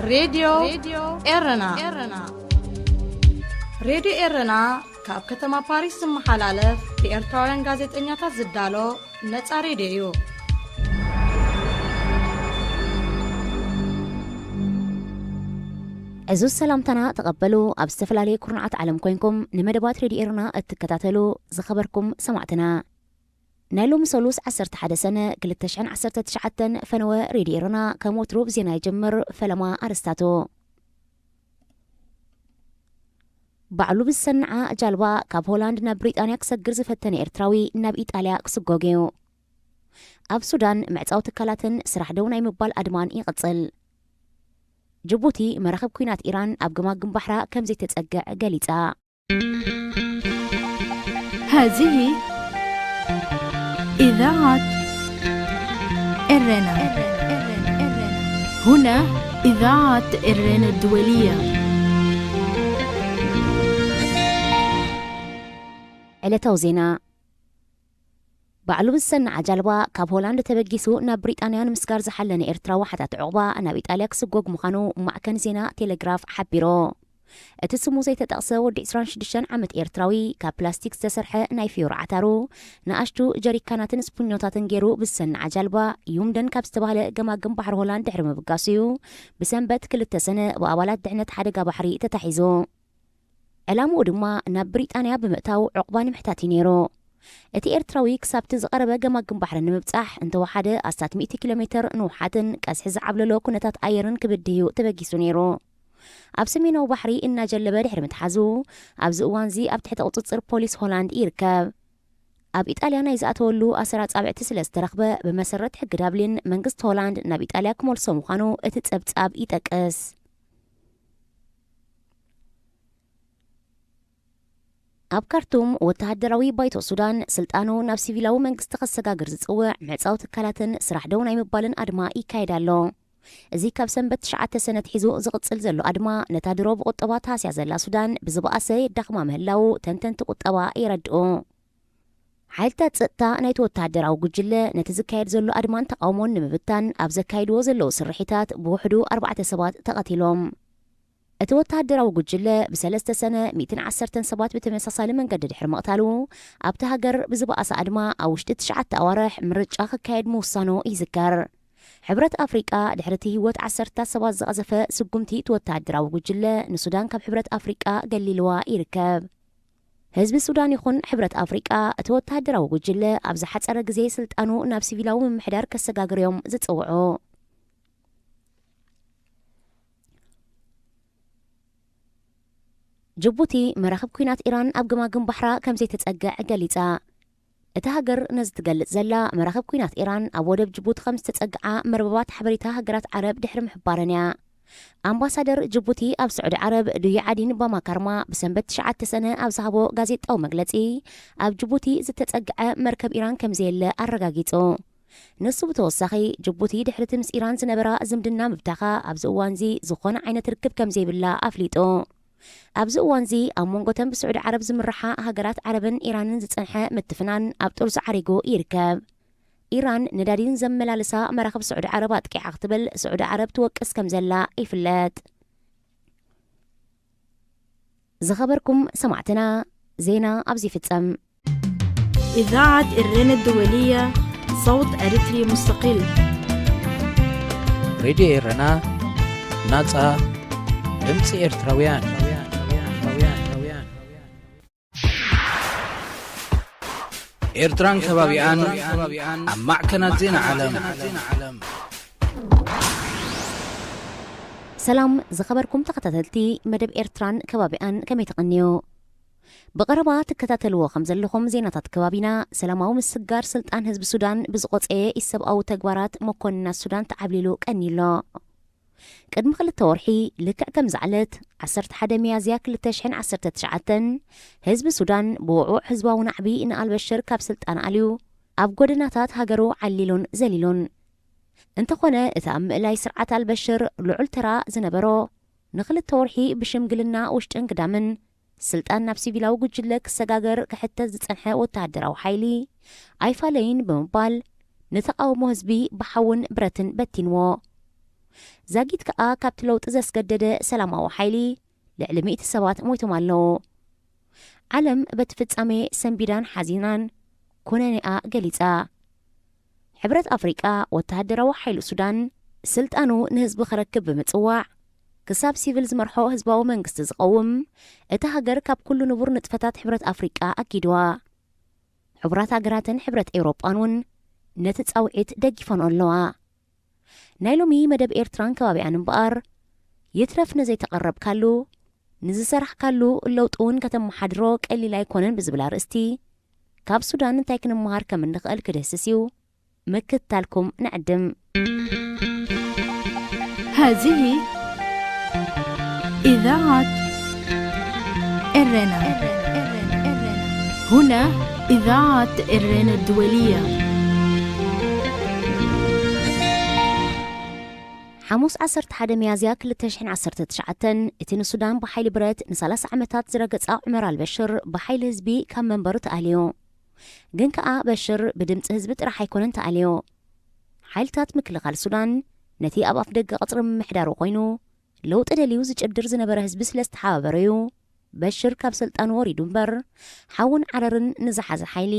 ሬድዮ ኤረና። ሬድዮ ኤረና ካብ ከተማ ፓሪስ ዝመሓላለፍ ብኤርትራውያን ጋዜጠኛታት ዝዳሎ ነጻ ሬድዮ እዩ። ዕዙዝ ሰላምታና ተቐበሉ። ኣብ ዝተፈላለየ ኩርናዓት ዓለም ኮይንኩም ንመደባት ሬድዮ ኤረና እትከታተሉ ዝኸበርኩም ሰማዕትና፣ ናይ ሎሚ ሰሉስ ዓሰርተ ሓደ ሰነ ክልተ ሽሕን ዓሰርተ ትሽዓተን ፈነወ ሬድዮ ኤረና ከም ወትሩ ብዜና ይጀምር። ፈለማ ኣርስታቱ። ባዕሉ ብዝሰንዓ ጃልባ ካብ ሆላንድ ናብ ብሪጣንያ ክሰግር ዝፈተነ ኤርትራዊ ናብ ኢጣልያ ክስጎግ እዩ። ኣብ ሱዳን ምዕጻው ትካላትን ስራሕ ደው ናይ ምባል ኣድማን ይቕጽል። ጅቡቲ መራኽብ ኲናት ኢራን ኣብ ገማግም ባሕራ ከም ዘይተጸግዕ ገሊጻ። هذه إذاعة إرنا. هنا إذاعة إرنا الدولية. ዕለታዊ ዜና። ባዕሉ ብዝሰንዓ ጃልባ ካብ ሆላንድ ተበጊሱ ናብ ብሪጣንያ ንምስጋር ዝሓለነ ኤርትራዊ ሓታቲ ዑቕባ ናብ ኢጣልያ ክስጎግ ምዃኑ ማዕከን ዜና ቴሌግራፍ ሓቢሩ። እቲ ስሙ ዘይተጠቕሰ ወዲ ዕስራን ሽዱሽተን ዓመት ኤርትራዊ ካብ ፕላስቲክ ዝተሰርሐ ናይ ፍዮር ዓታሩ፣ ንኣሽቱ ጀሪካናትን ስፑኞታትን ገይሩ ብዝሰንዓ ጃልባ ዩምደን ካብ ዝተባህለ ገማግም ባሕሪ ሆላንድ ድሕሪ ምብጋሱ እዩ ብሰንበት ክልተ ሰነ ብኣባላት ድሕነት ሓደጋ ባሕሪ ተታሒዙ። ዕላምኡ ድማ ናብ ብሪጣንያ ብምእታው ዑቕባ ንምሕታት እዩ ነይሩ። እቲ ኤርትራዊ ክሳብቲ ዝቐረበ ገማግም ባሕሪ ንምብጻሕ እንተወሓደ ኣስታት ሚእቲ ኪሎ ሜተር ንውሓትን ቀስሒ ዝዓብለሎ ኩነታት ኣየርን ክብድህ እዩ ተበጊሱ ነይሩ። ኣብ ሰሜናዊ ባሕሪ እናጀለበ ድሕሪ ምትሓዙ፣ ኣብዚ እዋንዚ ኣብ ትሕቲ ቁጽጽር ፖሊስ ሆላንድ ይርከብ። ኣብ ኢጣልያ ናይ ዝኣተወሉ ኣሰር ኣጻብዕቲ ስለ ዝተረኽበ፣ ብመሰረት ሕጊ ዳብሊን መንግስቲ ሆላንድ ናብ ኢጣልያ ክመልሶ ምዃኑ እቲ ጸብጻብ ይጠቅስ። ኣብ ካርቱም ወተሃደራዊ ባይቶ ሱዳን ስልጣኑ ናብ ሲቪላዊ መንግስቲ ከሰጋግር ዝጽውዕ ምዕጻው ትካላትን ስራሕ ደው ናይ ምባልን ኣድማ ይካየድ ኣሎ። እዚ ካብ ሰንበት ትሽዓተ ሰነ ኣትሒዙ ዝቕጽል ዘሎ ኣድማ ነታ ድሮ ብቁጠባ ተሃስያ ዘላ ሱዳን ብዝበኣሰ የዳኽማ ምህላዉ ተንተንቲ ቁጠባ የረድኡ። ሓይልታት ጸጥታ ናይቲ ወተሃደራዊ ጉጅለ ነቲ ዝካየድ ዘሎ ኣድማን ተቓውሞን ንምብታን ኣብ ዘካይድዎ ዘለዉ ስርሒታት ብውሕዱ ኣርባዕተ ሰባት ተቐቲሎም። እቲ ወተሃደራዊ ጉጅለ ብሰለስተ ሰነ ሚእትን ዓሰርተን ሰባት ብተመሳሳሊ መንገዲ ድሕሪ ምቕታሉ፣ ኣብቲ ሃገር ብዝበኣሰ ኣድማ ኣብ ውሽጢ ትሽዓተ ኣዋርሕ ምርጫ ክካየድ ምውሳኑ ይዝከር። ሕብረት ኣፍሪቃ ድሕሪ እቲ ህይወት ዓሰርታት ሰባት ዝቐዘፈ ስጉምቲ እቲ ወተሃደራዊ ጉጅለ ንሱዳን ካብ ሕብረት ኣፍሪቃ ገሊልዋ ይርከብ። ህዝቢ ሱዳን ይኹን ሕብረት ኣፍሪቃ እቲ ወተሃደራዊ ጉጅለ ኣብ ዝሓጸረ ግዜ ስልጣኑ ናብ ሲቪላዊ ምምሕዳር ከሰጋግር እዮም ዝጽውዑ። ጅቡቲ መራኽብ ኲናት ኢራን ኣብ ገማግም ባሕራ ከም ዘይተጸግዕ ገሊጻ። እታ ሃገር ነዚ ትገልጽ ዘላ፣ መራኽብ ኲናት ኢራን ኣብ ወደብ ጅቡቲ ከም ዝተጸግዓ መርበባት ሓበሬታ ሃገራት ዓረብ ድሕሪ ምሕባረን እያ። ኣምባሳደር ጅቡቲ ኣብ ስዑዲ ዓረብ ዱይ ዓዲን ባማካርማ ብሰንበት ትሽዓተ ሰነ ኣብ ዝሃቦ ጋዜጣዊ መግለጺ፣ ኣብ ጅቡቲ ዝተጸግዐ መርከብ ኢራን ከም ዘየለ ኣረጋጊጹ። ንሱ ብተወሳኺ፣ ጅቡቲ ድሕሪ እቲ ምስ ኢራን ዝነበራ ዝምድና ምብታኻ፣ ኣብዚ እዋንዚ ዝኾነ ዓይነት ርክብ ከም ዘይብላ ኣፍሊጡ። ኣብዚ እዋንዚ ኣብ መንጎተን ብስዑዲ ዓረብ ዝምርሓ ሃገራት ዓረብን ኢራንን ዝጸንሐ ምትፍናን ኣብ ጥርዙ ዓሪጉ ይርከብ። ኢራን ነዳዲን ዘመላልሳ መራኽብ ስዑዲ ዓረብ ኣጥቂዓ ክትብል ስዑዲ ዓረብ ትወቅስ ከም ዘላ ይፍለጥ። ዝኸበርኩም ሰማዕትና፣ ዜና ኣብዚ ይፍጸም። إذاعة إرنا الدولية، صوت أريتري مستقل. ሬድዮ ኤረና፣ ናጻ ድምጺ ኤርትራውያን። ኤርትራን ከባቢኣን ኣብ ማዕከናት ዜና ዓለም። ሰላም ዝኸበርኩም ተኸታተልቲ መደብ ኤርትራን ከባቢኣን፣ ከመይ ትቐንዩ? ብቐረባ ትከታተልዎ ከም ዘለኹም ዜናታት ከባቢና፣ ሰላማዊ ምስግጋር ስልጣን ህዝቢ ሱዳን ብዝቖጸየ ኢሰብኣዊ ተግባራት መኮንናት ሱዳን ተዓብሊሉ ቀንዩ ኣሎ። ቅድሚ ክልተ ወርሒ፣ ልክዕ ከምዛ ዕለት፣ ዓሰርተ ሓደ ሚያዝያ ክልተ ሽሕን ዓሰርተ ትሽዓተን፣ ህዝቢ ሱዳን ብውዕዉዕ ህዝባዊ ናዕቢ ንኣልበሽር ካብ ስልጣን ኣልዩ፣ ኣብ ጎደናታት ሃገሩ ዓሊሉን ዘሊሉን። እንተኾነ፣ እቲ ኣብ ምእላይ ስርዓት ኣልበሽር ልዑል ተራ ዝነበሮ፣ ንኽልተ ወርሒ ብሽምግልና ውሽጥን ግዳምን ስልጣን ናብ ሲቪላዊ ጉጅለ ክሰጋገር ክሕተት ዝጸንሐ ወተሃደራዊ ሓይሊ ኣይፋለይን ብምባል፣ ንተቓውሞ ህዝቢ ብሓውን ብረትን በቲንዎ። ዛጊት ከኣ ካብቲ ለውጢ ዘስገደደ ሰላማዊ ሓይሊ ልዕሊ ሚእቲ ሰባት ሞይቶም ኣለዉ። ዓለም በቲ ፍጻሜ ሰንቢዳን ሓዚናን ኩነኔኣ ገሊጻ። ሕብረት ኣፍሪቃ ወተሃደራዊ ሓይሊ ሱዳን ስልጣኑ ንህዝቢ ክረክብ ብምጽዋዕ፣ ክሳብ ሲቪል ዝመርሖ ህዝባዊ መንግስቲ ዝቐውም፣ እታ ሃገር ካብ ኩሉ ንቡር ንጥፈታት ሕብረት ኣፍሪቃ ኣጊድዋ። ሕቡራት ሃገራትን ሕብረት ኤውሮጳን እውን ነቲ ጻውዒት ደጊፈንኦ ኣለዋ። ናይ ሎሚ መደብ ኤርትራን ከባቢኣን እምበኣር፣ ይትረፍ ንዘይተቐረብካሉ፣ ንዝሰራሕካሉ ለውጢ እውን ከተመሓድሮ ቀሊል ኣይኮነን ብዝብል ኣርእስቲ፣ ካብ ሱዳን እንታይ ክንመሃር ከም እንኽእል ክድህስስ እዩ። ምክትታልኩም ንዕድም። هذه إذاعة إرنا. هنا إذاعة إرنا الدولية. ሓሙስ ዓሰርተ ሓደ ሚያዝያ ክልተ ሽሕን ዓሰርተ ትሽዓተን፣ እቲ ንሱዳን ብሓይሊ ብረት ንሰላሳ ዓመታት ዝረገጻ ዑመር ኣልበሽር ብሓይሊ ህዝቢ ካብ መንበሩ ተኣልዩ። ግን ከኣ በሽር ብድምጺ ህዝቢ ጥራሕ ኣይኮነን ተኣልዩ። ሓይልታት ምክልኻል ሱዳን ነቲ ኣብ ኣፍደገ ቀጽሪ ምምሕዳሩ ኮይኑ ለውጢ ደልዩ ዝጭድር ዝነበረ ህዝቢ ስለ ዝተሓባበረዩ፣ በሽር ካብ ስልጣኑ ወሪዱ እምበር፣ ሓውን ዓረርን ንዝሓዘ ሓይሊ፣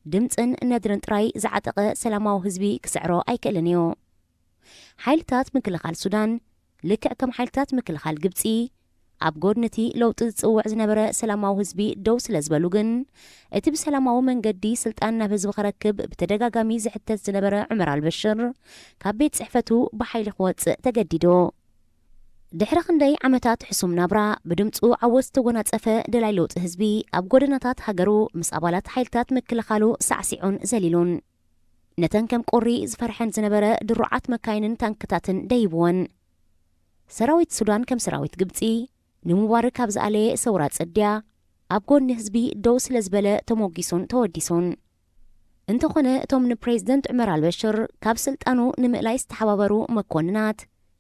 ድምጽን ነድርን ጥራይ ዝዓጠቐ ሰላማዊ ህዝቢ ክስዕሮ ኣይክእልን እዩ። ሓይልታት ምክልኻል ሱዳን፣ ልክዕ ከም ሓይልታት ምክልኻል ግብጺ፣ ኣብ ጎድኒ እቲ ለውጢ ዝጽውዕ ዝነበረ ሰላማዊ ህዝቢ ደው ስለ ዝበሉ ግን፣ እቲ ብሰላማዊ መንገዲ ስልጣን ናብ ህዝቢ ክረክብ ብተደጋጋሚ ዝሕተት ዝነበረ ዑመር ኣልበሽር፣ ካብ ቤት ጽሕፈቱ ብሓይሊ ክወጽእ ተገዲዱ። ድሕሪ ክንደይ ዓመታት ሕሱም ናብራ፣ ብድምጹ ዓወት ዝተጎናጸፈ ደላይ ለውጢ ህዝቢ፣ ኣብ ጎደናታት ሃገሩ ምስ ኣባላት ሓይልታት ምክልኻሉ ሳዕሲዑን ዘሊሉን። ነተን ከም ቁሪ ዝፈርሐን ዝነበረ ድሩዓት መካይንን ታንክታትን ደይብወን። ሰራዊት ሱዳን ከም ሰራዊት ግብጺ፣ ንሙባረክ ኣብ ዝኣለየ ሰውራ ጽድያ፣ ኣብ ጎኒ ህዝቢ ደው ስለ ዝበለ ተሞጊሱን ተወዲሱን። እንተኾነ እቶም ንፕሬዝደንት ዑመር ኣልበሽር ካብ ስልጣኑ ንምእላይ ዝተሓባበሩ መኮንናት፣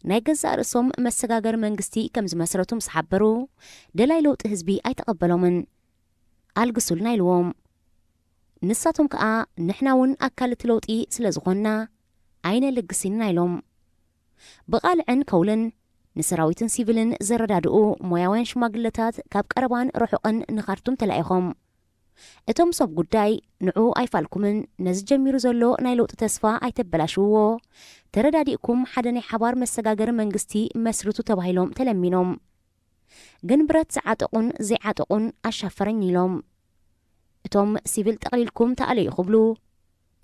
ናይ ገዛእ ርእሶም መሰጋገሪ መንግስቲ ከም ዝመስረቱ ምስ ሓበሩ፣ ደላይ ለውጢ ህዝቢ ኣይተቐበሎምን። ኣልግሱልና ኢልዎም። ንሳቶም ከኣ ንሕና እውን ኣካል እቲ ለውጢ ስለ ዝኾንና ኣይነልግስን ኢና ኢሎም። ብቓልዕን ከውልን ንሰራዊትን ሲቪልን ዘረዳድኡ ሞያውያን ሽማግለታት ካብ ቀረባን ርሑቕን ንኻርቱም ተላኢኾም። እቶም ሰብ ጉዳይ ንዑ ኣይፋልኩምን ነዚ ጀሚሩ ዘሎ ናይ ለውጢ ተስፋ ኣይተበላሽውዎ፣ ተረዳዲእኩም ሓደ ናይ ሓባር መሰጋገሪ መንግስቲ መስርቱ ተባሂሎም ተለሚኖም። ግን ብረት ዝዓጠቑን ዘይዓጠቑን ኣሻፈረኝ ኢሎም። እቶም ሲቪል ጠቕሊልኩም ተኣለዩ ክብሉ፣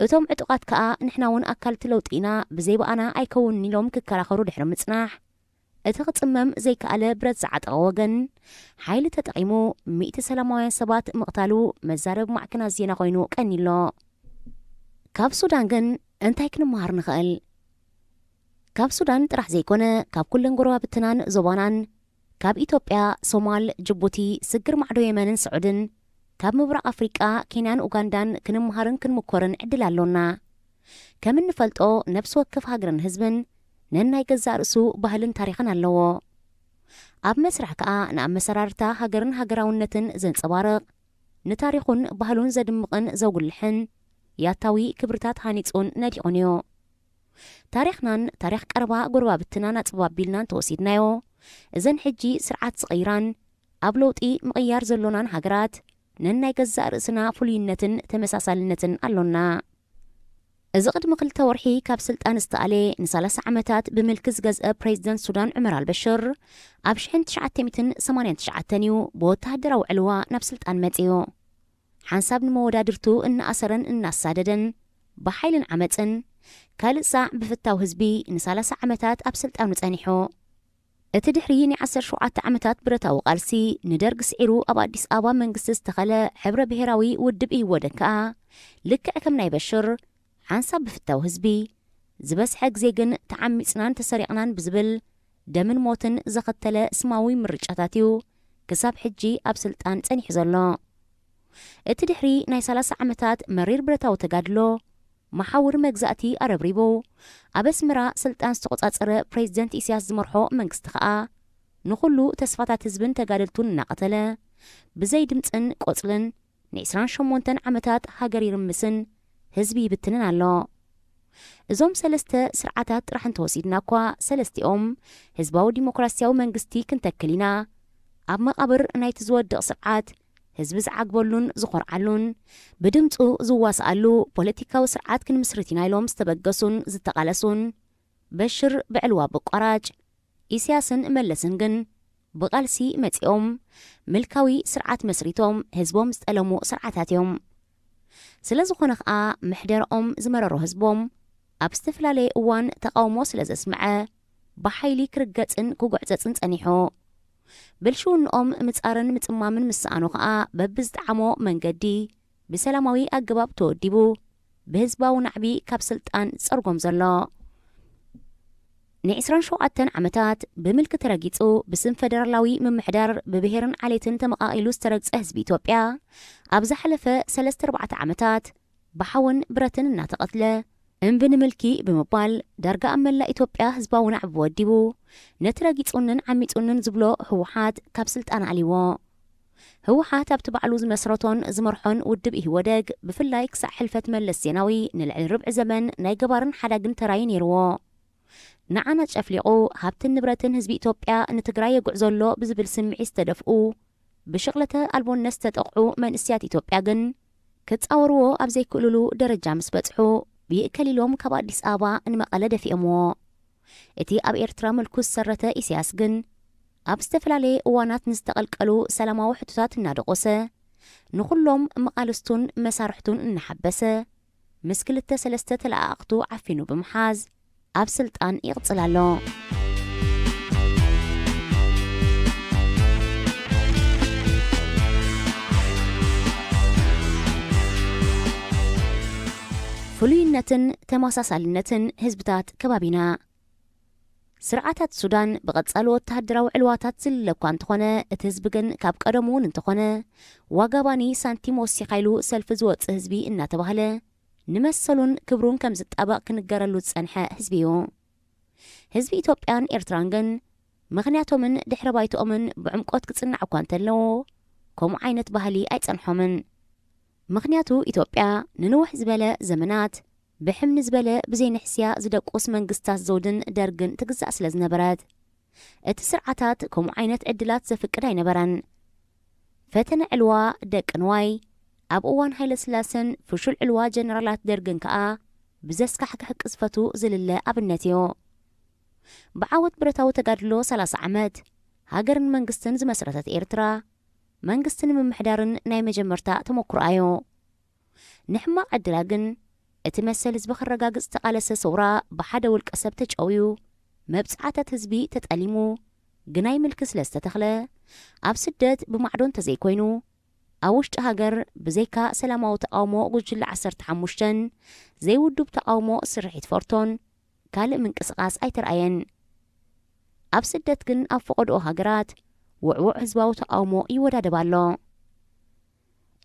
እቶም ዕጡቓት ከኣ ንሕና እውን ኣካልቲ ለውጢ ኢና፣ ብዘይ ብኣና ኣይከውንን ኢሎም ክከራኸሩ ድሕሪ ምጽናሕ፣ እቲ ክጽመም ዘይከኣለ ብረት ዝዓጠቐ ወገን ሓይሊ ተጠቒሙ ሚእቲ ሰላማውያን ሰባት ምቕታሉ መዛረቢ ማዕከናት ዜና ኮይኑ ቀኒሎ። ካብ ሱዳን ግን እንታይ ክንመሃር ንኽእል? ካብ ሱዳን ጥራሕ ዘይኮነ፣ ካብ ኩለን ጎረባብትናን ዞባናን፣ ካብ ኢትዮጵያ፣ ሶማል፣ ጅቡቲ፣ ስግር ማዕዶ የመንን ስዑድን፣ ካብ ምብራቕ ኣፍሪቃ፣ ኬንያን ኡጋንዳን ክንመሃርን ክንምኮርን ዕድል ኣሎና። ከም እንፈልጦ፣ ነብሲ ወከፍ ሃገርን ህዝብን ነናይ ገዛእ ርእሱ ባህልን ታሪኽን ኣለዎ። ኣብ መስርሕ ከኣ ንኣመሰራርታ ሃገርን ሃገራውነትን ዘንጸባርቕ፣ ንታሪኹን ባህሉን ዘድምቕን ዘጉልሕን ያታዊ ክብርታት ሃኒጹን ነዲቑን እዩ። ታሪኽናን ታሪኽ ቀረባ ጎረባብትናን ኣጽብብ ኣቢልና እንተወሲድናዮ፣ እዘን ሕጂ ስርዓት ዝቕይራን ኣብ ለውጢ ምቕያር ዘሎናን ሃገራት ነናይ ገዛእ ርእስና ፍሉይነትን ተመሳሳልነትን ኣሎና። እዚ ቅድሚ ክልተ ወርሒ ካብ ስልጣን ዝተኣልየ ንሰላሳ ዓመታት ብምልኪ ዝገዝአ ፕሬዝደንት ሱዳን ዑመር ኣልበሽር ኣብ ሽሕን ትሽዓተ ሚእትን ሰማንያን ትሽዓተን እዩ ብወተሃደራዊ ዕልዋ ናብ ስልጣን መጺኡ። ሓንሳብ ንመወዳድርቱ እናኣሰረን እናሳደደን ብሓይልን ዓመጽን ካልእ ሳዕ ብፍታው ህዝቢ ንሰላሳ ዓመታት ኣብ ስልጣኑ ጸኒሑ። እቲ ድሕሪ ናይ ዓሰርተ ሸውዓተ ዓመታት ብረታዊ ቃልሲ ንደርግ ስዒሩ ኣብ ኣዲስ ኣበባ መንግስቲ ዝተኸለ ሕብረ ብሄራዊ ውድብ ኢህወደግ ከኣ ልክዕ ከም ናይ በሽር ሓንሳብ ብፍታው ህዝቢ ዝበዝሐ ግዜ ግን ተዓሚጽናን ተሰሪቕናን ብዝብል ደምን ሞትን ዘኸተለ ስማዊ ምርጫታት እዩ ክሳብ ሕጂ ኣብ ስልጣን ጸኒሑ ዘሎ። እቲ ድሕሪ ናይ ሰላሳ ዓመታት መሪር ብረታዊ ተጋድሎ መሓውር መግዛእቲ ኣረብሪቡ ኣብ ኣስመራ ስልጣን ዝተቖጻጸረ ፕሬዝደንት ኢሳያስ ዝመርሖ መንግስቲ ከኣ ንኹሉ ተስፋታት ህዝብን ተጋደልቱን እናቐተለ ብዘይ ድምጽን ቆጽልን ንዒስራን ሸሞንተን ዓመታት ሃገር ይርምስን ህዝቢ ይብትንን ኣሎ። እዞም ሰለስተ ስርዓታት ጥራሕ እንተወሲድና እኳ፣ ሰለስቲኦም ህዝባዊ ዲሞክራሲያዊ መንግስቲ ክንተክል ኢና፣ ኣብ መቓብር ናይቲ ዝወድቕ ስርዓት ህዝቢ ዝዓግበሉን ዝኾርዓሉን፣ ብድምፁ ዝዋስኣሉ ፖለቲካዊ ስርዓት ክንምስርት ኢና ኢሎም ዝተበገሱን ዝተቓለሱን፣ በሽር ብዕልዋ ብቋራጭ፣ ኢሳያስን መለስን ግን ብቓልሲ መጺኦም፣ ምልካዊ ስርዓት መስሪቶም ህዝቦም ዝጠለሙ ስርዓታት እዮም። ስለ ዝኾነ ኸኣ፣ ምሕደርኦም ዝመረሮ ህዝቦም ኣብ ዝተፈላለየ እዋን ተቓውሞ ስለ ዘስምዐ፣ ብሓይሊ ክርገጽን ክጉዕጸጽን ጸኒሑ። ብልሽውንኦም ምጻርን ምጽማምን ምስ ሰኣኑ ኸኣ፣ በብዝጠዓሞ መንገዲ ብሰላማዊ ኣገባብ ተወዲቡ፣ ብህዝባዊ ናዕቢ ካብ ስልጣን ዝጸርጎም ዘሎ። ን27 ዓመታት ብምልኪ ተረጊጹ፣ ብስም ፈደራላዊ ምምሕዳር ብብሄርን ዓሌትን ተመቓቒሉ ዝተረግጸ ህዝቢ ኢትዮጵያ፣ ኣብ ዝሓለፈ ሰለስተ ኣርባዕተ ዓመታት ብሓውን ብረትን እናተቐትለ፣ እምቢ ንምልኪ ብምባል፣ ዳርጋ ኣብ መላእ ኢትዮጵያ ህዝባዊ ናዕቢ ወዲቡ፣ ነቲ ረጊጹንን ዓሚጹንን ዝብሎ ህወሓት ካብ ስልጣን ኣልይዎ። ህወሓት ኣብቲ ባዕሉ ዝመስረቶን ዝመርሖን ውድብ ኢህወደግ፣ ብፍላይ ክሳዕ ሕልፈት መለስ ዜናዊ ንልዕሊ ርብዒ ዘመን ናይ ገባርን ሓዳግን ተራዩ ነይርዎ። ንዓና ጨፍሊቑ፣ ሃብትን ንብረትን ህዝቢ ኢትዮጵያ ንትግራይ የጉዕዞ ኣሎ ብዝብል ስምዒት ዝተደፍኡ፣ ብሽቕለተ ኣልቦነት ዝተጠቕዑ መንእሰያት ኢትዮጵያ ግን፣ ክጻወርዎ ኣብ ዘይክእሉሉ ደረጃ ምስ በጽሑ፣ ብይእከል ኢሎም ካብ ኣዲስ ኣበባ ንመቐለ ደፊኦምዎ። እቲ ኣብ ኤርትራ ምልኩ ዝሰረተ ኢሳያስ ግን፣ ኣብ ዝተፈላለየ እዋናት ንዝተቐልቀሉ ሰላማዊ ሕቶታት እናደቆሰ፣ ንኹሎም መቓልስቱን መሳርሕቱን እናሓበሰ፣ ምስ ክልተ ሰለስተ ተለኣኣኽቱ ዓፊኑ ብምሓዝ፣ ኣብ ስልጣን ይቕጽል ኣሎ። ፍሉይነትን ተመሳሳልነትን ህዝብታት ከባቢና። ስርዓታት ሱዳን ብቐጻሊ ወተሃደራዊ ዕልዋታት ዝልለ እኳ እንተኾነ፣ እቲ ህዝቢ ግን ካብ ቀደሙ እውን እንተኾነ፣ ዋጋ ባኒ ሳንቲም ወሲኻ ኢሉ ሰልፊ ዝወጽእ ህዝቢ እናተባህለ፣ ንመሰሉን ክብሩን ከም ዝጣበቕ ክንገረሉ ዝጸንሐ ህዝቢ እዩ። ህዝቢ ኢትዮጵያን ኤርትራን ግን፣ ምኽንያቶምን ድሕረ ባይትኦምን ብዕምቆት ክጽናዕ እኳ እንተለዎ፣ ከምኡ ዓይነት ባህሊ ኣይጸንሖምን። ምኽንያቱ፣ ኢትዮጵያ ንንውሕ ዝበለ ዘመናት ብሕምኒ ዝበለ ብዘይንሕስያ ዝደቁስ መንግስታት ዘውድን ደርግን ትግዛእ ስለ ዝነበረት፣ እቲ ስርዓታት ከምኡ ዓይነት ዕድላት ዘፍቅድ ኣይነበረን። ፈተነ ዕልዋ ደቂ ንዋይ፣ ኣብ እዋን ሃይለ ስላሰን ፍሹል ዕልዋ ጀነራላት ደርግን ከኣ ብዘስካሕክሕ ቅዝፈቱ ዝልለ ኣብነት እዩ። ብዓወት ብረታዊ ተጋድሎ ሰላሳ ዓመት፣ ሃገርን መንግስትን ዝመስረተት ኤርትራ፣ መንግስቲ ንምምሕዳርን ናይ መጀመርታ ተመኩሮኣ እዩ። ንሕማቕ ዕድላ ግን፣ እቲ መሰል ህዝቢ ክረጋግጽ ዝተቓለሰ ሰውራ ብሓደ ውልቀ ሰብ ተጨውዩ፣ መብጽዓታት ህዝቢ ተጠሊሙ፣ ግናይ ምልኪ ስለ ዝተተኽለ፣ ኣብ ስደት ብማዕዶ እንተዘይኮይኑ፣ ኣብ ውሽጢ ሃገር ብዘይካ ሰላማዊ ተቓውሞ ጉጅለ ዓሰርተ ሓሙሽተን ዘይውዱብ ተቓውሞ ስርሒት ፎርቶን ካልእ ምንቅስቓስ ኣይተራእየን። ኣብ ስደት ግን ኣብ ፈቐድኦ ሃገራት ውዕዉዕ ህዝባዊ ተቓውሞ ይወዳደብ ኣሎ።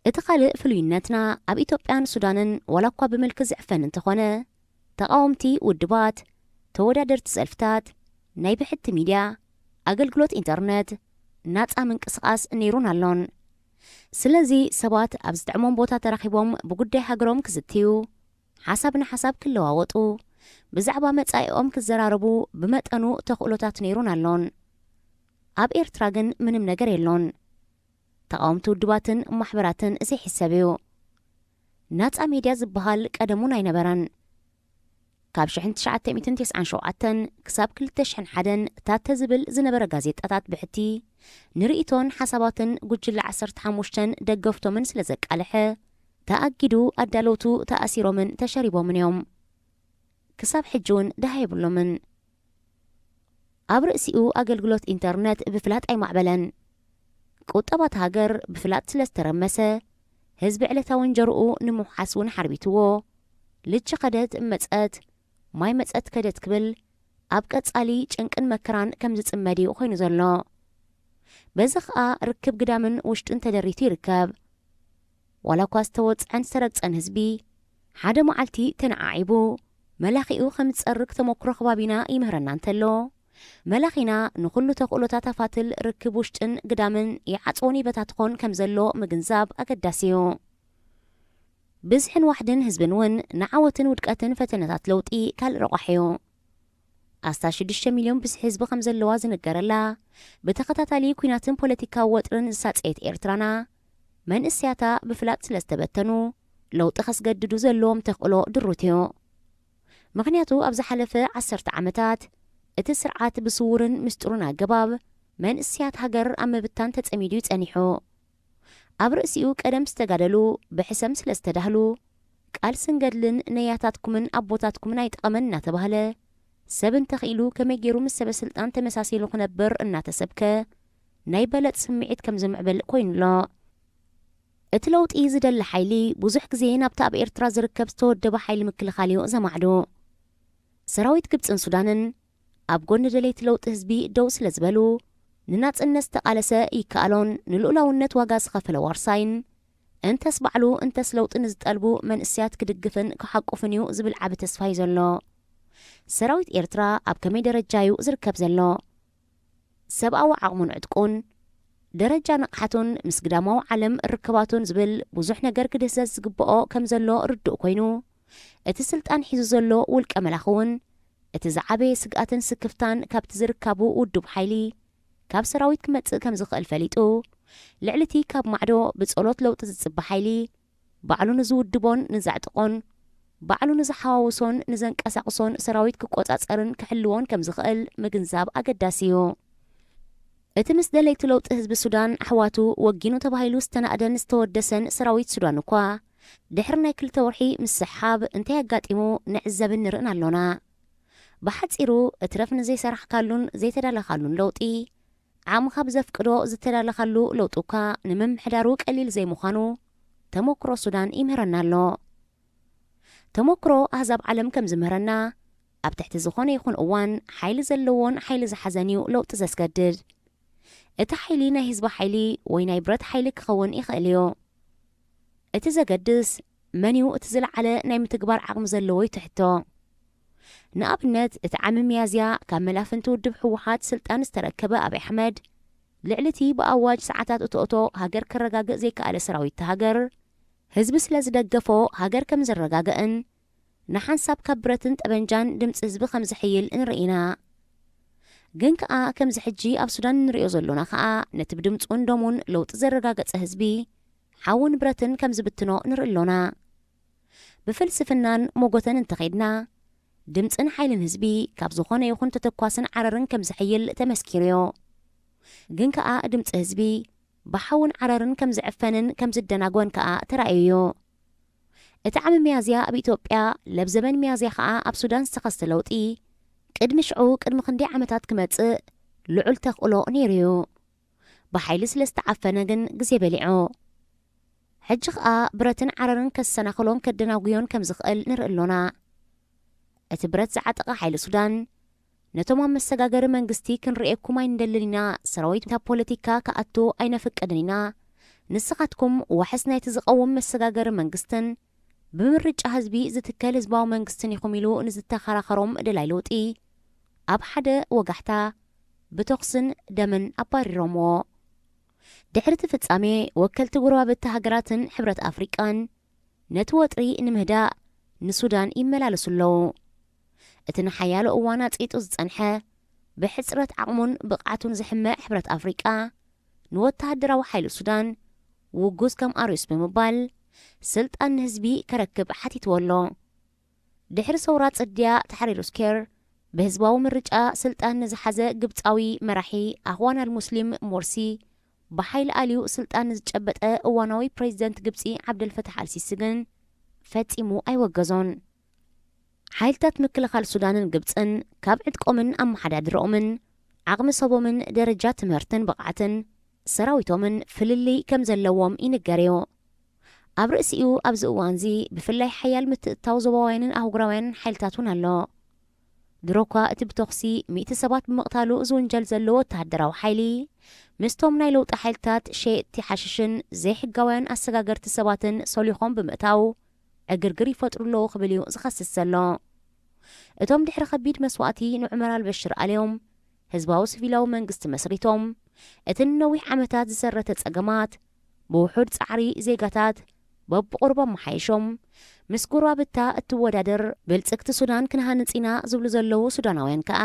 እቲ ካልእ ፍሉይነትና ኣብ ኢትዮጵያን ሱዳንን ዋላ እኳ ብምልኪ ዝዕፈን እንተኾነ፣ ተቓወምቲ ውድባት፣ ተወዳደርቲ ሰልፍታት፣ ናይ ብሕቲ ሚድያ፣ ኣገልግሎት ኢንተርነት፣ ናጻ ምንቅስቓስ ነይሩን ኣሎን። ስለዚ ሰባት ኣብ ዝጥዕሞም ቦታ ተራኺቦም ብጉዳይ ሃገሮም ክዝትዩ፣ ሓሳብ ንሓሳብ ክለዋወጡ፣ ብዛዕባ መጻኢኦም ክዘራረቡ ብመጠኑ ተኽእሎታት ነይሩን ኣሎን። ኣብ ኤርትራ ግን ምንም ነገር የሎን። ተቓወምቲ ውድባትን ማሕበራትን ዘይሕሰብ እዩ። ናጻ ሜድያ ዝበሃል ቀደሙን ኣይነበረን። ካብ ሽሕን ትሽዓተ ሚእትን ተስዓን ሸውዓተን ክሳብ ክልተ ሽሕን ሓደን ታተ ዝብል ዝነበረ ጋዜጣታት ብሕቲ ንርእይቶን ሓሳባትን ጉጅለ ዓሰርተ ሓሙሽተን ደገፍቶምን ስለ ዘቃልሐ፣ ተኣጊዱ ኣዳለውቱ ተኣሲሮምን ተሸሪቦምን እዮም። ክሳብ ሕጂ እውን ደሃ የብሎምን። ኣብ ርእሲኡ ኣገልግሎት ኢንተርነት ብፍላጥ ኣይማዕበለን። ቁጠባ እታ ሃገር ብፍላጥ ስለ ዝተረመሰ፣ ህዝቢ ዕለታዊ እንጀርኡ ንምውሓስ እውን ሓርቢትዎ፣ ልቺ ከደት መጸት፣ ማይ መጸት ከደት ክብል፣ ኣብ ቀጻሊ ጭንቅን መከራን ከም ዝጽመድ እዩ ኮይኑ ዘሎ። በዚ ኸኣ ርክብ ግዳምን ውሽጥን ተደሪቱ ይርከብ። ዋላ እኳ ዝተወጽዐን ዝተረግጸን ህዝቢ፣ ሓደ መዓልቲ ተነዓዒቡ፣ መላኺኡ ከም ዝጸርግ ተመኩሮ ከባቢና ይምህረና እንተሎ፣ መላኺና ንኹሉ ተኽእሎታት ኣፋትል ርክብ ውሽጥን ግዳምን ይዓጽዎን ይበታትኾን ከም ዘሎ ምግንዛብ ኣገዳሲ እዩ። ብዝሕን ዋሕድን ህዝብን እውን ንዓወትን ውድቀትን ፈተነታት ለውጢ ካልእ ረቋሕ እዩ። ኣስታት ሽዱሽተ ሚልዮን ብዝሒ ህዝቢ ከም ዘለዋ ዝንገረላ፣ ብተኸታታሊ ኲናትን ፖለቲካዊ ወጥርን ዝሳጸየት ኤርትራና፣ መንእሰያታ ብፍላጥ ስለ ዝተበተኑ፣ ለውጢ ከስገድዱ ዘለዎም ተኽእሎ ድሩት እዩ። ምኽንያቱ ኣብ ዝሓለፈ ዓሰርተ ዓመታት እቲ ስርዓት ብስዉርን ምስጢሩን ኣገባብ መንእሰያት ሃገር ኣብ ምብታን ተጸሚዱ እዩ ጸኒሑ። ኣብ ርእሲኡ ቀደም ዝተጋደሉ ብሕሰም ስለ ዝተዳህሉ፣ ቃልስን ገድልን ነያታትኩምን ኣቦታትኩምን ኣይጠቐመን እናተባህለ፣ ሰብ እንተኽኢሉ ከመይ ገይሩ ምስ ሰበ ስልጣን ተመሳሲሉ ክነብር እናተሰብከ፣ ናይ በለጽ ስምዒት ከም ዝምዕብል ኮይኑ ኣሎ። እቲ ለውጢ ዝደሊ ሓይሊ ብዙሕ ግዜ ናብቲ ኣብ ኤርትራ ዝርከብ ዝተወደበ ሓይሊ ምክልኻል እዩ ዘማዕዱ። ሰራዊት ግብጽን ሱዳንን ኣብ ጎኒ ደለይቲ ለውጢ ህዝቢ ደው ስለ ዝበሉ፣ ንናጽነት ዝተቓለሰ ይከኣሎን ንልኡላውነት ዋጋ ዝኸፈለ ዋርሳይን፣ እንተስ ባዕሉ እንተስ ለውጢ ንዝጠልቡ መንእሰያት ክድግፍን ክሓቁፍን እዩ ዝብል ዓቢ ተስፋ እዩ ዘሎ። ሰራዊት ኤርትራ ኣብ ከመይ ደረጃ እዩ ዝርከብ ዘሎ? ሰብኣዊ ዓቕሙን ዕጥቁን፣ ደረጃ ንቕሓቱን ምስ ግዳማዊ ዓለም ርክባቱን ዝብል ብዙሕ ነገር ክድህሰስ ዝግብኦ ከም ዘሎ ርዱእ ኮይኑ፣ እቲ ስልጣን ሒዙ ዘሎ ውልቀ መላኺ እውን እቲ ዝዓበየ ስግኣትን ስክፍታን ካብቲ ዝርካቡ ውዱብ ሓይሊ ካብ ሰራዊት ክመጽእ ከም ዝኽእል ፈሊጡ፣ ልዕሊ እቲ ካብ ማዕዶ ብጸሎት ለውጢ ዝጽበ ሓይሊ፣ ባዕሉ ንዝውድቦን ንዘዕጥቖን፣ ባዕሉ ንዝሓዋውሶን ንዘንቀሳቕሶን ሰራዊት ክቆጻጸርን ክሕልዎን ከም ዝኽእል ምግንዛብ ኣገዳሲ እዩ። እቲ ምስ ደለይቲ ለውጢ ህዝቢ ሱዳን ኣሕዋቱ ወጊኑ ተባሂሉ ዝተናእደን ዝተወደሰን ሰራዊት ሱዳን እኳ፣ ድሕሪ ናይ ክልተ ወርሒ ምስሕሓብ እንታይ ኣጋጢሙ ንዕዘብን ንርእን ኣሎና። ብሓጺሩ፣ እትረፍ ንዘይሰራሕካሉን ዘይተዳለኻሉን ለውጢ፣ ዓቕምኻ ብዘፍቅዶ ዝተዳለኻሉ ለውጢ እኳ ንምምሕዳሩ ቀሊል ዘይምዃኑ ተመክሮ ሱዳን ይምህረና ኣሎ። ተመክሮ ኣህዛብ ዓለም ከም ዝምህረና፣ ኣብ ትሕቲ ዝኾነ ይኹን እዋን ሓይሊ ዘለዎን ሓይሊ ዝሓዘን እዩ ለውጢ ዘስገድድ። እቲ ሓይሊ ናይ ህዝቢ ሓይሊ ወይ ናይ ብረት ሓይሊ ክኸውን ይኽእል እዩ። እቲ ዘገድስ መን እዩ እቲ ዝለዓለ ናይ ምትግባር ዓቕሚ ዘለዎ እዩ እቲ ሕቶ። ንኣብነት፣ እቲ ዓሚ ሚያዝያ ካብ መላፍንቲ ውድብ ህወሓት ስልጣን ዝተረከበ ኣብይ ኣሕመድ፣ ልዕሊ እቲ ብኣዋጅ ሰዓታት እቶእቶ ሃገር ከረጋግእ ዘይከኣለ ሰራዊት እታ ሃገር፣ ህዝቢ ስለ ዝደገፎ ሃገር ከም ዘረጋግእን ንሓንሳብ ካብ ብረትን ጠበንጃን ድምፂ ህዝቢ ከም ዝሕይል ንርኢ ኢና። ግን ከኣ ከምዚ ሕጂ ኣብ ሱዳን እንርእዮ ዘሎና ከኣ ነቲ ብድምፁን ደሙን ለውጢ ዘረጋገጸ ህዝቢ ሓውን ብረትን ከም ዝብትኖ ንርኢ ኣሎና። ብፍልስፍናን ሞጎተን እንተኸይድና፣ ድምፅን ሓይልን ህዝቢ ካብ ዝኾነ ይኹን ተተኳስን ዓረርን ከም ዝሕይል ተመስኪሩ እዩ። ግን ከኣ ድምፂ ህዝቢ ብሓውን ዓረርን ከም ዝዕፈንን ከም ዝደናጎን ከኣ ተራእዩ እዩ። እቲ ዓሚ ሚያዝያ ኣብ ኢትዮጵያ፣ ለብ ዘበን ሚያዝያ ከኣ ኣብ ሱዳን ዝተኸስተ ለውጢ፣ ቅድሚ ሽዑ ቅድሚ ክንደይ ዓመታት ክመጽእ ልዑል ተኽእሎ ነይሩ እዩ። ብሓይሊ ስለ ዝተዓፈነ ግን ግዜ በሊዑ። ሕጂ ከኣ ብረትን ዓረርን ከሰናኽሎን ከደናጉዮን ከም ዝኽእል ንርኢ ኣሎና። እቲ ብረት ዝዓጠቐ ሓይሊ ሱዳን፣ ነቶም ኣብ መሰጋገሪ መንግስቲ ክንርእየኩም ኣይንደልን ኢና፣ ሰራዊት ናብ ፖለቲካ ክኣቱ ኣይነፍቅድን ኢና፣ ንስኻትኩም ዋሕስ ናይቲ ዝቐውም መሰጋገሪ መንግስትን ብምርጫ ህዝቢ ዝትከል ህዝባዊ መንግስትን ኢኹም ኢሉ ንዝተኸራኸሮም ደላይ ለውጢ ኣብ ሓደ ወጋሕታ ብተኹስን ደምን ኣባሪሮምዎ። ድሕሪ እቲ ፍጻሜ ወከልቲ ጎረባብቲ ሃገራትን ሕብረት ኣፍሪቃን ነቲ ወጥሪ ንምህዳእ ንሱዳን ይመላለሱ ኣለዉ። እቲ ንሓያሎ እዋን ኣጽቂጡ ዝጸንሐ፣ ብሕጽረት ዓቕሙን ብቕዓቱን ዝሕመ ሕብረት ኣፍሪቃ፣ ንወተሃደራዊ ሓይሊ ሱዳን ውጉዝ ከም ኣርዮስ ብምባል ስልጣን ንህዝቢ ከረክብ ሓቲትዎ ኣሎ። ድሕሪ ሰውራ ጽድያ ታሕሪር ስኬር ብህዝባዊ ምርጫ ስልጣን ንዝሓዘ ግብጻዊ መራሒ ኣኽዋን ኣልሙስሊም ሞርሲ ብሓይሊ ኣልዩ ስልጣን ንዝጨበጠ እዋናዊ ፕሬዚደንት ግብጺ ዓብደልፈታሕ ኣልሲሲ ግን ፈጺሙ ኣይወገዞን። ሓይልታት ምክልኻል ሱዳንን ግብጽን ካብ ዕጥቆምን ኣመሓዳድረኦምን ዓቕሚ ሰቦምን ደረጃ ትምህርትን ብቕዓትን ሰራዊቶምን ፍልልይ ከም ዘለዎም ይንገር እዩ። ኣብ ርእሲኡ ኣብዚ እዋንዚ ብፍላይ ሓያል ምትእትታው ዞባውያንን ኣህጉራውያንን ሓይልታት እውን ኣሎ። ድሮ እኳ እቲ ብተኹሲ ሚእቲ ሰባት ብምቕታሉ ዝውንጀል ዘሎ ወተሃደራዊ ሓይሊ፣ ምስቶም ናይ ለውጢ ሓይልታት ሸየጥቲ ሓሽሽን ዘይሕጋውያን ኣሰጋገርቲ ሰባትን ሰሊኾም ብምእታው ዕግርግር ይፈጥሩ ኣለዉ ክብል እዩ ዝኸስስ ዘሎ። እቶም ድሕሪ ከቢድ መስዋእቲ ንዑመር ኣልበሽር ኣልዮም ህዝባዊ ሲቪላዊ መንግስቲ መስሪቶም፣ እቲ ንነዊሕ ዓመታት ዝሰረተ ጸገማት ብውሑድ ጻዕሪ ዜጋታት በብቑሩብ ኣመሓይሾም፣ ምስ ጎረባብታ እትወዳደር ብልጽግቲ ሱዳን ክንሃንጽ ኢና ዝብሉ ዘለዉ ሱዳናውያን ከኣ፣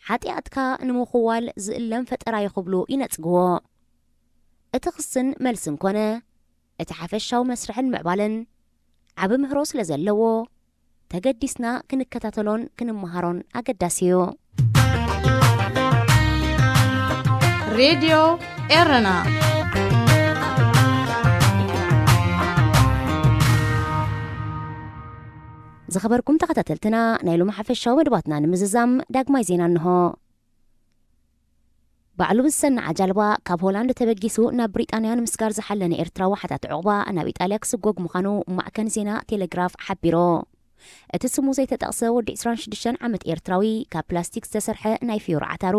ሓጢኣትካ ንምኽዋል ዝእለም ፈጠራ'ዩ ክብሉ ይነጽግዎ። እቲ ክስን መልስን ኮነ፣ እቲ ሓፈሻዊ መስርሕን ምዕባለን ዓቢ ምህሮ ስለ ዘለዎ፣ ተገዲስና ክንከታተሎን ክንመሃሮን ኣገዳሲ እዩ። ሬድዮ ኤረና። ዝኸበርኩም ተኸታተልትና፣ ናይ ሎሚ ሓፈሻዊ መደባትና ንምዝዛም ዳግማይ ዜና እንሆ። ባዕሉ ብዝሰንዓ ጃልባ ካብ ሆላንድ ተበጊሱ ናብ ብሪጣንያ ንምስጋር ዝሓለነ ኤርትራዊ ሓታቲ ዑቕባ ናብ ኢጣልያ ክስጎግ ምዃኑ ማዕከን ዜና ቴሌግራፍ ሓቢሩ። እቲ ስሙ ዘይተጠቕሰ ወዲ ዕስራን ሽዱሽተን ዓመት ኤርትራዊ፣ ካብ ፕላስቲክ ዝተሰርሐ ናይ ፍዮሪ ዓታሩ፣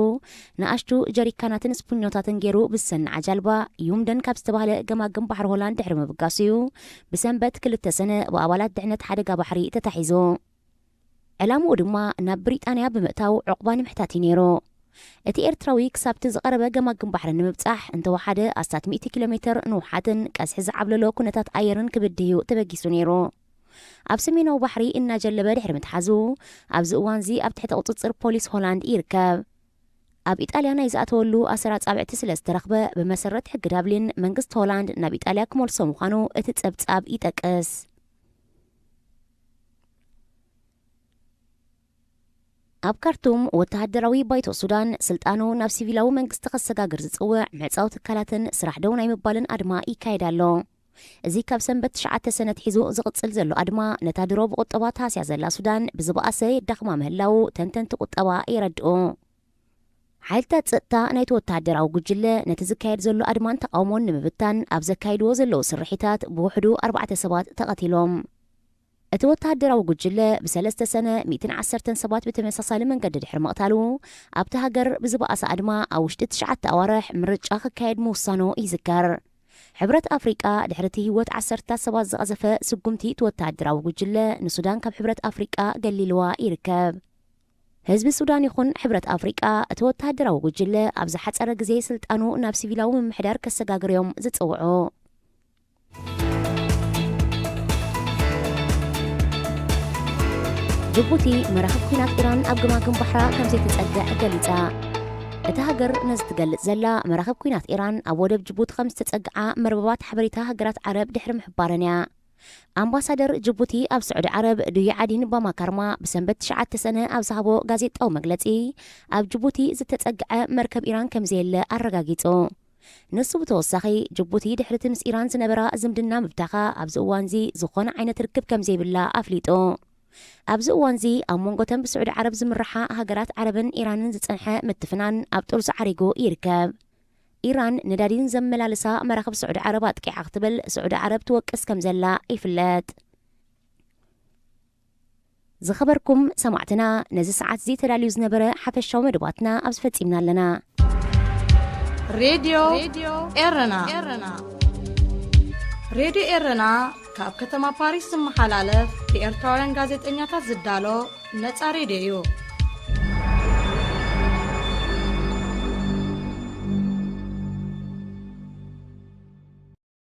ንኣሽቱ ጀሪካናትን ስፑኞታትን ገይሩ ብዝሰንዓ ጃልባ ዩምደን ካብ ዝተባህለ ገማግም ባሕሪ ሆላንድ ድሕሪ ምብጋሱ እዩ ብሰንበት ክልተ ሰነ ብኣባላት ድሕነት ሓደጋ ባሕሪ ተታሒዙ። ዕላምኡ ድማ ናብ ብሪጣንያ ብምእታው ዑቕባ ንምሕታት እዩ ነይሩ። እቲ ኤርትራዊ ክሳብቲ ዝቐረበ ገማግም ባሕሪ ንምብጻሕ እንተወሓደ ኣስታት ሚእቲ ኪሎ ሜተር ንውሓትን ቀስሒ ዝዓብለሎ ኩነታት ኣየርን ክብድህ እዩ ተበጊሱ ነይሩ። ኣብ ሰሜናዊ ባሕሪ እናጀለበ ድሕሪ ምትሓዙ፣ ኣብዚ እዋንዚ ኣብ ትሕቲ ቁጽጽር ፖሊስ ሆላንድ ይርከብ። ኣብ ኢጣልያ ናይ ዝኣተወሉ ኣሰር ኣጻብዕቲ ስለ ዝተረኽበ፣ ብመሰረት ሕጊ ዳብሊን መንግስቲ ሆላንድ ናብ ኢጣልያ ክመልሶ ምዃኑ እቲ ጸብጻብ ይጠቅስ። ኣብ ካርቱም፣ ወተሃደራዊ ባይቶ ሱዳን ስልጣኑ ናብ ሲቪላዊ መንግስቲ ከሰጋግር ዝጽውዕ ምዕጻው ትካላትን ስራሕ ደው ናይ ምባልን ኣድማ ይካየድ ኣሎ። እዚ ካብ ሰንበት ትሽዓተ ሰነ ኣትሒዙ ዝቕጽል ዘሎ ኣድማ፣ ነታ ድሮ ብቁጠባ ተሃስያ ዘላ ሱዳን ብዝበኣሰ የዳኽማ ምህላዉ ተንተንቲ ቁጠባ የረድኡ። ሓይልታት ጸጥታ ናይቲ ወተሃደራዊ ጉጅለ ነቲ ዝካየድ ዘሎ ኣድማን ተቓውሞን ንምብታን ኣብ ዘካይድዎ ዘለዉ ስርሒታት ብውሕዱ ኣርባዕተ ሰባት ተቐቲሎም። እቲ ወተሃደራዊ ጉጅለ ብሰለስተ ሰነ ሚእትን ዓሰርተን ሰባት ብተመሳሳሊ መንገዲ ድሕሪ ምቕታሉ፣ ኣብቲ ሃገር ብዝበኣሰ ኣድማ ኣብ ውሽጢ ትሽዓተ ኣዋርሕ ምርጫ ክካየድ ምውሳኑ ይዝከር። ሕብረት ኣፍሪቃ ድሕሪ እቲ ህይወት ዓሰርታት ሰባት ዝቐዘፈ ስጉምቲ እቲ ወተሃደራዊ ጉጅለ ንሱዳን ካብ ሕብረት ኣፍሪቃ ገሊልዋ ይርከብ። ህዝቢ ሱዳን ይኹን ሕብረት ኣፍሪቃ እቲ ወተሃደራዊ ጉጅለ ኣብ ዝሓጸረ ግዜ ስልጣኑ ናብ ሲቪላዊ ምምሕዳር ከሰጋግር እዮም ዝጽውዑ። ጅቡቲ መራኽብ ኲናት ኢራን ኣብ ገማግም ባሕራ ከም ዘይትጸግዕ ገሊጻ። እታ ሃገር ነዚ ትገልጽ ዘላ፣ መራኽብ ኲናት ኢራን ኣብ ወደብ ጅቡቲ ከም ዝተጸግዓ መርበባት ሓበሬታ ሃገራት ዓረብ ድሕሪ ምሕባረን እያ። ኣምባሳደር ጅቡቲ ኣብ ስዑዲ ዓረብ ዱይ ዓዲን ባማካርማ ብሰንበት ትሽዓተ ሰነ ኣብ ዝሃቦ ጋዜጣዊ መግለጺ፣ ኣብ ጅቡቲ ዝተጸግዐ መርከብ ኢራን ከም ዘየለ ኣረጋጊጹ። ንሱ ብተወሳኺ፣ ጅቡቲ ድሕሪ እቲ ምስ ኢራን ዝነበራ ዝምድና ምብታኻ፣ ኣብዚ እዋንዚ ዝኾነ ዓይነት ርክብ ከም ዘይብላ ኣፍሊጡ። ኣብዚ እዋንዚ ኣብ መንጎተን ብስዑዲ ዓረብ ዝምርሓ ሃገራት ዓረብን ኢራንን ዝጸንሐ ምትፍናን ኣብ ጥርዙ ዓሪጉ ይርከብ። ኢራን ነዳዲን ዘመላልሳ መራኽብ ስዑዲ ዓረብ ኣጥቂዓ ክትብል ስዑዲ ዓረብ ትወቅስ ከም ዘላ ይፍለጥ። ዝኸበርኩም ሰማዕትና፣ ነዚ ሰዓት እዚ ተዳልዩ ዝነበረ ሓፈሻዊ መደባትና ኣብዚ ፈጺምና ኣለና። ሬድዮ ኤረና። ሬድዮ ኤረና ካብ ከተማ ፓሪስ ዝመሓላለፍ ብኤርትራውያን ጋዜጠኛታት ዝዳሎ ነጻ ሬድዮ እዩ።